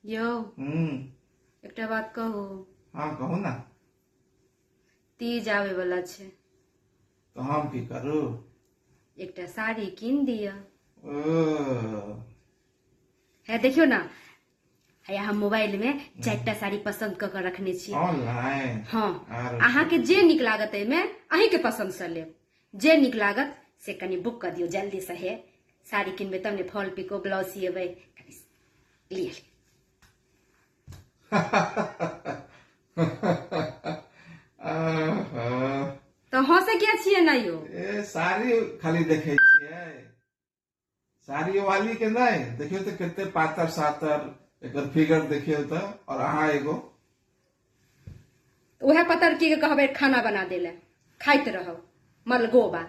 यौ। हम्म। एकटा बात कहू? हाँ, कहू ना। तीज आबै वाला छै। तऽ हम की करू? एकटा साड़ी कीन दिअ। ओ। है, देखियौ ना, हैया हम मोबाइल में चारिटा साड़ी पसंद कऽ के रखने छी। ऑनलाइन? हाँ। आरो? अहाँके जे नीक लागत एहिमे, अहींके पसंद से लेब। जे नीक लागत से कनि बुक कऽ दियौ जल्दी से। हे, साड़ी किनबै तब ने फॉल पिको ब्लाउज सिएबै। कनि लिअ। आहा। तऽ हँसै किया छियै ना यौ? ए, साड़ी खाली देखै छियै, साड़ी वाली के नहि। देखियौ तऽ कते पातर सातर एकर फिगर, देखियौ तऽ। और अहाँ एगो उएह पतरकी के कहबै खाना बना दै लए, खाइत रहब मलगोबा।